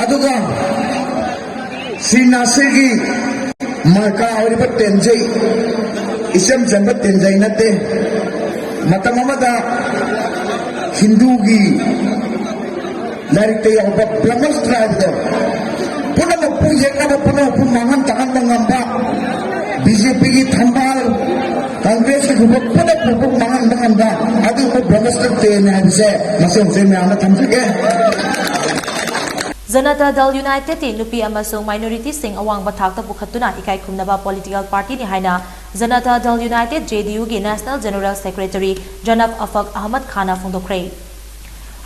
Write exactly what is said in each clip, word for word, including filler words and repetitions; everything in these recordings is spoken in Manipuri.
ꯑꯗꯨꯒ ꯁ꯭ꯔꯤ ꯅꯥꯁꯤꯔꯒꯤ ꯃꯥꯔꯀꯥ ꯑꯣꯏꯔꯤꯕ ꯇꯦꯟꯖꯩ, ꯏꯆꯝ ꯆꯝꯕ ꯇꯦꯟꯖꯩ ꯅꯠꯇꯦ꯫ ꯃꯇꯝ ꯑꯃꯗ ꯍꯤꯟꯗꯨꯒꯤ ꯂꯥꯏꯔꯤꯛꯇ ꯌꯥꯎꯕ ꯕ꯭ꯔꯍꯃꯁꯇ꯭ꯔ ꯍꯥꯏꯕꯗꯣ, ꯄꯨꯝꯅꯃꯛꯄꯨ ꯌꯦꯛꯅꯕ, ꯄꯨꯝꯅꯃꯛꯄꯨ ꯃꯥꯡꯍꯟ ꯇꯥꯛꯍꯟꯕ ꯉꯝꯕ, ꯕꯤ ꯖꯦ ꯄꯤꯒꯤ ꯊꯝꯕꯥꯜ, ꯀꯪꯒ꯭ꯔꯦꯁꯀꯤꯒꯨꯝꯕ ꯄꯨꯝꯅꯃꯛꯄꯨ ꯃꯥꯡꯍꯟꯕ ꯉꯝꯕ ꯑꯗꯨꯒꯨꯝꯕ ꯕ꯭ꯔꯍꯃꯁꯇ꯭ꯔ ꯇꯦꯟ ꯍꯥꯏꯕꯁꯦ ꯃꯁꯤ ꯍꯧꯖꯤꯛ ꯃꯌꯥꯝꯅ ꯊꯝꯖꯒꯦ꯫ ꯖꯅꯇꯥ ꯗꯜ ꯌꯨꯅꯥꯏꯇꯦꯗꯀꯤ ꯅꯨꯄꯤ ꯑꯃꯁꯨꯡ ꯃꯥꯏꯅꯣꯔꯤꯇꯤꯁꯤꯡ ꯑꯋꯥꯡꯕ ꯊꯥꯛꯇ ꯄꯨꯈꯠꯇꯨꯅ ꯏꯀꯥꯏ ꯈꯨꯝꯅꯕ ꯄꯣꯂꯤꯇꯤꯀꯦꯜ ꯄꯥꯔꯇꯤꯅꯤ ꯍꯥꯏꯅ ꯖꯅꯇꯥ ꯗꯜ ꯌꯨꯅꯥꯏꯇꯦꯗ, ꯖꯦ ꯗꯤ ꯌꯨꯒꯤ national general secretary ꯖꯅꯕ Afaque Ahmad ꯈꯥꯟꯅ ꯐꯣꯡꯗꯣꯛꯈ꯭ꯔꯦ꯫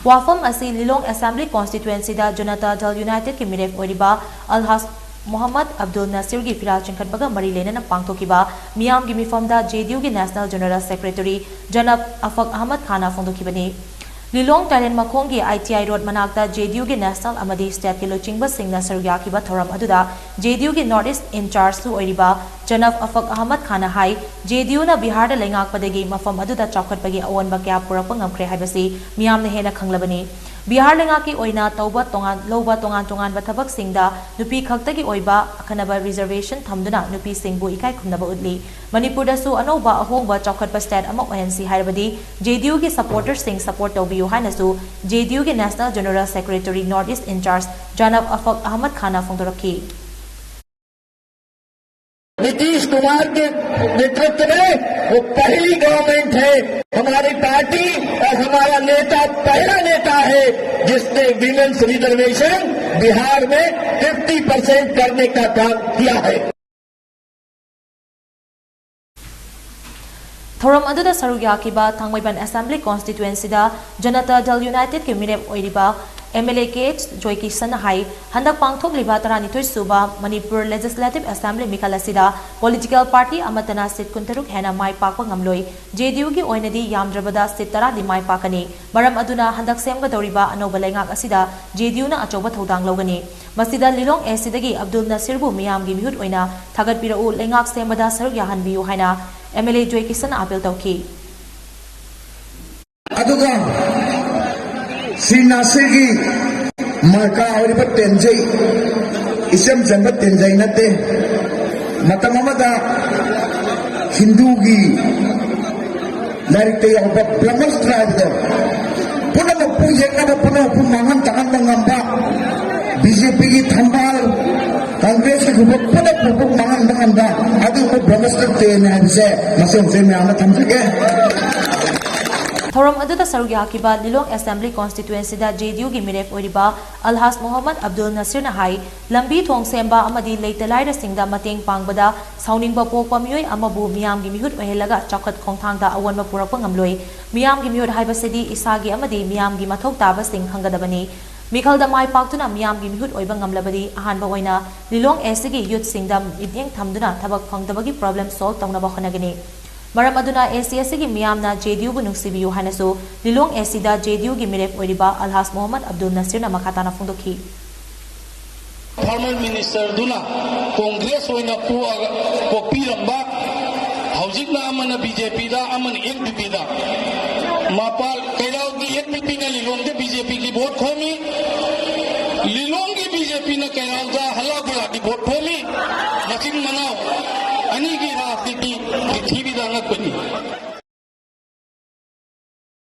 ꯋꯥꯐꯝ ꯑꯁꯤ ꯂꯤꯂꯣꯡ ꯑꯦꯁꯦꯝꯕ꯭ꯂꯤ ꯀꯣꯟꯁꯇꯤꯇ꯭ꯋꯦꯟꯁꯤꯗ ꯖꯅꯇꯥ ꯗꯜ ꯌꯨꯅꯥꯏꯇꯦꯗꯀꯤ ꯃꯤꯔꯦꯞ ꯑꯣꯏꯔꯤꯕ ꯑꯜꯍꯥꯖ ꯃꯣꯍꯝꯃꯗ ꯑꯕꯗꯨꯜ ꯅꯁꯤꯔꯒꯤ ꯐꯤꯔꯥꯜ ꯆꯤꯡꯈꯠꯄꯒ ꯃꯔꯤ ꯂꯩꯅꯅ ꯄꯥꯡꯊꯣꯛꯈꯤꯕ ꯃꯤꯌꯥꯝꯒꯤ ꯃꯤꯐꯝꯗ ꯖꯦ ꯗꯤ ꯌꯨꯒꯤ national general secretary ꯖꯅꯕ Afaque Ahmad ꯈꯥꯟꯅ ꯐꯣꯡꯗꯣꯛꯈꯤꯕꯅꯤ꯫ ꯂꯤꯂꯣꯡ ꯇꯥꯏꯔꯦꯟ ꯃꯈꯣꯡꯒꯤ ꯑꯥꯏ ꯇꯤ ꯑꯥꯏ ꯔꯣꯗ ꯃꯅꯥꯛꯇ ꯖꯦ ꯗꯤ ꯌꯨꯒꯤ ꯅꯦꯁꯅꯦꯜ ꯑꯃꯗꯤ ꯁ꯭ꯇꯦꯠꯀꯤ ꯂꯨꯆꯤꯡꯕꯁꯤꯡꯅ ꯁꯔꯨꯛ ꯌꯥꯈꯤꯕ ꯊꯧꯔꯝ ꯑꯗꯨꯗ ꯖꯦ ꯗꯤ ꯌꯨꯒꯤ ꯅꯣꯔꯠ ꯏꯁ ꯏꯟꯆꯥꯔꯖꯁꯨ ꯑꯣꯏꯔꯤꯕ ꯖꯅꯕ ꯑꯐꯛ ꯑꯍꯃꯗ ꯈꯥꯟꯅ ꯍꯥꯏ, ꯖꯦ ꯗꯤ ꯌꯨꯅ ꯕꯤꯍꯥꯔꯗ ꯂꯩꯉꯥꯛꯄꯗꯒꯤ ꯃꯐꯝ ꯑꯗꯨꯗ ꯆꯥꯎꯈꯠꯄꯒꯤ ꯑꯑꯣꯟꯕ ꯀꯌꯥ ꯄꯨꯔꯛꯄ ꯉꯝꯈ꯭ꯔꯦ ꯍꯥꯏꯕꯁꯤ ꯃꯤꯌꯥꯝꯅ ꯍꯦꯟꯅ ꯈꯪꯂꯕꯅꯤ꯫ ꯕꯤꯍꯥꯔ ꯂꯩꯉꯥꯛꯀꯤ ꯑꯣꯏꯅ ꯇꯧꯕ ꯇꯣꯉꯥꯟ, ꯂꯧꯕ ꯇꯣꯉꯥꯟ ꯇꯣꯉꯥꯟꯕ ꯊꯕꯛꯁꯤꯡꯗ ꯅꯨꯄꯤ ꯈꯛꯇꯒꯤ ꯑꯣꯏꯕ ꯑꯈꯟꯅꯕ ꯔꯤꯖꯔꯕꯦꯁꯟ ꯊꯝꯗꯨꯅ ꯅꯨꯄꯤꯁꯤꯡꯕꯨ ꯏꯀꯥꯏ ꯈꯨꯝꯅꯕ ꯎꯠꯂꯤ꯫ ꯃꯅꯤꯄꯨꯔꯗꯁꯨ ꯑꯅꯧꯕ ꯑꯍꯣꯡꯕ ꯆꯥꯎꯈꯠꯄ ꯁ꯭ꯇꯦꯠ ꯑꯃ ꯑꯣꯏꯍꯟꯁꯤ ꯍꯥꯏꯔꯕꯗꯤ ꯖꯦ ꯗꯤ ꯌꯨꯒꯤ ꯁꯄꯣꯔꯇꯔꯁꯤꯡ ꯁꯄꯣꯔꯠ ꯇꯧꯕꯤꯌꯨ ꯍꯥꯏꯅꯁꯨ ꯖꯦ ꯗꯤ ꯌꯨꯒꯤ national general secretary north east in charge ꯖꯅꯕ ꯑꯐꯛ ꯑꯍꯃꯗ ꯈꯥꯟꯅ ꯐꯣꯡꯗꯣꯔꯛꯈꯤ꯫ नीतीश कुमार के नेतृत्व में वो पहली गवर्नमेंट है। हमारी पार्टी और हमारा नेता पहला नेता है जिसने विमेंस रिजर्वेशन बिहार में फिफ्टी परसेंट करने का काम किया है। ꯊꯧꯔꯝ ꯑꯗꯨꯗ ꯁꯔꯨꯛ ꯌꯥꯈꯤꯕ ꯊꯥꯡꯃꯩꯕꯟ ꯑꯦꯁꯦꯝꯕ꯭ꯂꯤ ꯀꯣꯟꯁꯇꯤꯇ꯭ꯋꯦꯟꯁꯤꯗ ꯖꯅꯇꯥ ꯗꯜ ꯌꯨꯅꯥꯏꯇꯦꯗꯀꯤ ꯃꯤꯔꯦꯞ ꯑꯣꯏꯔꯤꯕ M L A K H ꯖꯣꯏꯀꯤꯁꯟꯅ ꯍꯥꯏ, ꯍꯟꯗꯛ ꯄꯥꯡꯊꯣꯛꯂꯤꯕ ꯇꯔꯥꯅꯤꯊꯣꯏ ꯁꯨꯕ ꯃꯅꯤꯄꯨꯔ ꯂꯦꯖꯤꯁꯂꯦꯇꯤꯕ ꯑꯦꯁꯦꯝꯕ꯭ꯂꯤ ꯃꯤꯈꯜ ꯑꯁꯤꯗ ꯄꯣꯂꯤꯇꯤꯀꯦꯜ ꯄꯥꯔꯇꯤ ꯑꯃꯠꯇꯅ ꯁꯤꯠ ꯀꯨꯟꯇꯔꯨꯛ ꯍꯦꯟꯅ ꯃꯥꯏ ꯄꯥꯛꯄ ꯉꯝꯂꯣꯏ꯫ ꯖꯦ ꯗꯤ ꯌꯨꯒꯤ ꯑꯣꯏꯅꯗꯤ ꯌꯥꯝꯗ꯭ꯔꯕꯗ ꯁꯤꯠ ꯇꯔꯥꯗꯤ ꯃꯥꯏ ꯄꯥꯛꯀꯅꯤ꯫ ꯃꯔꯝ ꯑꯗꯨꯅ ꯍꯟꯗꯛ ꯁꯦꯝꯒꯗꯧꯔꯤꯕ ꯑꯅꯧꯕ ꯂꯩꯉꯥꯛ ꯑꯁꯤꯗ ꯖꯦ ꯗꯤ ꯌꯨꯅ ꯑꯆꯧꯕ ꯊꯧꯗꯥꯡ ꯂꯧꯒꯅꯤ꯫ ꯃꯁꯤꯗ ꯂꯤꯂꯣꯡ ꯑꯦ ꯁꯤꯗꯒꯤ ꯑꯕꯗꯨꯜ ꯅꯁꯤꯔꯕꯨ ꯃꯤꯌꯥꯝꯒꯤ ꯃꯤꯍꯨꯠ ꯑꯣꯏꯅ ꯊꯥꯒꯠꯄꯤꯔꯛꯎ, ꯂꯩꯉꯥꯛ ꯁꯦꯝꯕꯗ ꯁꯔꯨꯛ ꯌꯥꯍꯟꯕꯤꯌꯨ ꯍꯥꯏꯅ ꯑꯦꯝ ꯑꯦꯜ ꯑꯦ ꯖꯣꯏꯀꯤꯁꯟꯅ ꯑꯥꯄꯤꯜ ꯇꯧꯈꯤ꯫ ꯑꯗꯨꯒ ꯁ꯭ꯔꯤ ꯅꯥꯁꯤꯔꯒꯤ ꯃꯔꯀꯥ ꯑꯣꯏꯔꯤꯕ ꯇꯦꯟꯖꯩ ꯏꯆꯝ ꯆꯝꯕ ꯇꯦꯟꯖꯩ ꯅꯠꯇꯦ꯫ ꯃꯇꯝ ꯑꯃꯗ ꯍꯤꯟꯗꯨꯒꯤ ꯂꯥꯏꯔꯤꯛꯇ ꯌꯥꯎꯕ ꯕ꯭ꯔꯍꯃꯁꯇ꯭ꯔ ꯍꯥꯏꯕꯗꯣ, ꯄꯨꯝꯅꯃꯛꯄꯨ ꯌꯦꯛꯅꯕ, ꯄꯨꯝꯅꯃꯛꯄꯨ ꯃꯥꯡꯍꯟ ꯇꯥꯛꯍꯟꯕ ꯉꯝꯕ, ꯕꯤ ꯖꯦ ꯄꯤꯒꯤ ꯊꯝꯕꯥꯜ, ꯀꯪꯒ꯭ꯔꯦꯁꯀꯤ ꯈꯨꯕ ꯄꯨꯝꯅꯃꯛꯄꯨ ꯃꯥꯡꯍꯟꯕ ꯉꯝꯕ ꯑꯗꯨꯒꯨꯝꯕ ꯕ꯭ꯔꯍꯃꯁꯇ꯭ꯔ ꯇꯦꯟ ꯍꯥꯏꯕꯁꯦ ꯃꯁꯤ ꯍꯧꯖꯤꯛ ꯃꯌꯥꯝꯅ ꯊꯝꯖꯒꯦ꯫ ꯊꯧꯔꯝ ꯑꯗꯨꯗ ꯁꯔꯨꯛ ꯌꯥꯈꯤꯕ ꯂꯤꯂꯣꯡ ꯑꯦꯁꯦꯝꯕ꯭ꯂꯤ ꯀꯣꯟꯁꯇꯤꯇ꯭ꯋꯦꯟꯁꯤꯗ ꯖꯦ ꯗꯤ ꯌꯨꯒꯤ ꯃꯤꯔꯦꯞ ꯑꯣꯏꯔꯤꯕ ꯑꯜꯍꯥꯖ ꯃꯣꯍꯝꯃꯗ ꯑꯕꯗꯨꯜ ꯅꯁꯤꯔꯅ ꯍꯥꯏ, ꯂꯝꯕꯤ ꯊꯣꯡ ꯁꯦꯝꯕ ꯑꯃꯗꯤ ꯂꯩꯇ ꯂꯥꯏꯔꯁꯤꯡꯗ ꯃꯇꯦꯡ ꯄꯥꯡꯕꯗ ꯁꯥꯎꯅꯤꯡꯕ ꯄꯣꯛꯄ ꯃꯤꯑꯣꯏ ꯑꯃꯕꯨ ꯃꯤꯌꯥꯝꯒꯤ ꯃꯤꯍꯨꯠ ꯑꯣꯏꯍꯜꯂꯒ ꯆꯥꯎꯈꯠ ꯈꯣꯡꯊꯥꯡꯗ ꯑꯑꯣꯟꯕ ꯄꯨꯔꯛꯄ ꯉꯝꯂꯣꯏ꯫ ꯃꯤꯌꯥꯝꯒꯤ ꯃꯤꯍꯨꯠ ꯍꯥꯏꯕꯁꯤꯗꯤ ꯏꯁꯥꯒꯤ ꯑꯃꯗꯤ ꯃꯤꯌꯥꯝꯒꯤ ꯃꯊꯧ ꯇꯥꯕꯁꯤꯡ ꯈꯪꯒꯗꯕꯅꯤ꯫ ꯃꯤꯈꯜꯗ ꯃꯥꯏ ꯄꯥꯛꯇꯨꯅ ꯃꯤꯌꯥꯝꯒꯤ ꯃꯤꯍꯨꯠ ꯑꯣꯏꯕ ꯉꯝꯂꯕꯗꯤ ꯑꯍꯥꯟꯕ ꯑꯣꯏꯅ ꯂꯤꯂꯣꯡ ꯑꯦꯁ ꯁꯤꯒꯤ ꯌꯨꯠꯁꯤꯡꯗ ꯃꯤꯠꯌꯦꯡ ꯊꯝꯗꯨꯅ ꯊꯕꯛ ꯐꯪꯗꯕꯒꯤ ꯄ꯭ꯔꯣꯕ꯭ꯂꯦꯝ ꯁꯣꯜꯕ ꯇꯧꯅꯕ ꯍꯣꯠꯅꯒꯅꯤ꯫ ꯃꯔꯝ ꯑꯗꯨꯅ ꯑꯦꯁ ꯁꯤ ꯑꯦꯁ ꯁꯤꯒꯤ ꯃꯤꯌꯥꯝꯅ ꯖꯦ ꯗꯤ ꯌꯨꯕꯨ ꯅꯨꯡꯁꯤꯕꯤꯌꯨ ꯍꯥꯏꯅꯁꯨ ꯂꯤꯂꯣꯡ ꯑꯦꯁ ꯁꯤꯗ ꯖꯦ ꯗꯤ ꯌꯨꯒꯤ ꯃꯤꯔꯦꯞ ꯑꯣꯏꯔꯤꯕ ꯑꯜꯍꯥꯖ ꯃꯣꯍꯝꯃꯗ ꯑꯕꯗꯨꯜ ꯅꯁꯤꯔꯅ ꯃꯈꯥ ꯇꯥꯅ ꯐꯣꯡꯗꯣꯛꯈꯤ꯫ ꯐꯣꯔꯃꯔ ꯃꯤꯅꯤꯁꯇꯔꯗꯨꯅ ꯀꯣꯡꯒ꯭ꯔꯦꯁ ꯑꯣꯏꯅ ꯄꯣꯛꯑꯒ ꯄꯣꯛꯄꯤꯔꯝꯕ, ꯍꯧꯖꯤꯛꯅ ꯑꯃꯅ ꯕꯤ ꯖꯦ ꯄꯤꯗ, ꯑꯃꯅ ꯑꯦꯟ ꯄꯤ ꯄꯤꯗ꯫ ꯃꯄꯥꯜ ꯀꯩꯔꯥꯎꯒꯤ ꯑꯦꯟ ꯄꯤ ꯄꯤꯅ ꯂꯤꯂꯣꯡꯗ ꯕꯤ ꯖꯦ ꯄꯤꯒꯤ ꯚꯣꯠ ꯈꯣꯝꯃꯤ, ꯂꯤꯂꯣꯡꯒꯤ ꯕꯤ ꯖꯦ ꯄꯤꯅ ꯀꯩꯔꯥꯎꯗ ꯍꯜꯂꯥ ꯒꯨꯂꯥꯒꯤ ꯚꯣꯠ ꯈꯣꯝꯃꯤ꯫ ꯃꯆꯤꯟ ꯃꯅꯥꯎ ꯑꯅꯤꯒꯤ ꯔꯥꯖꯅꯤꯇꯤ ꯄ꯭ꯔꯤꯊꯤꯕꯤꯗ ꯑꯉꯛꯄꯅꯤ꯫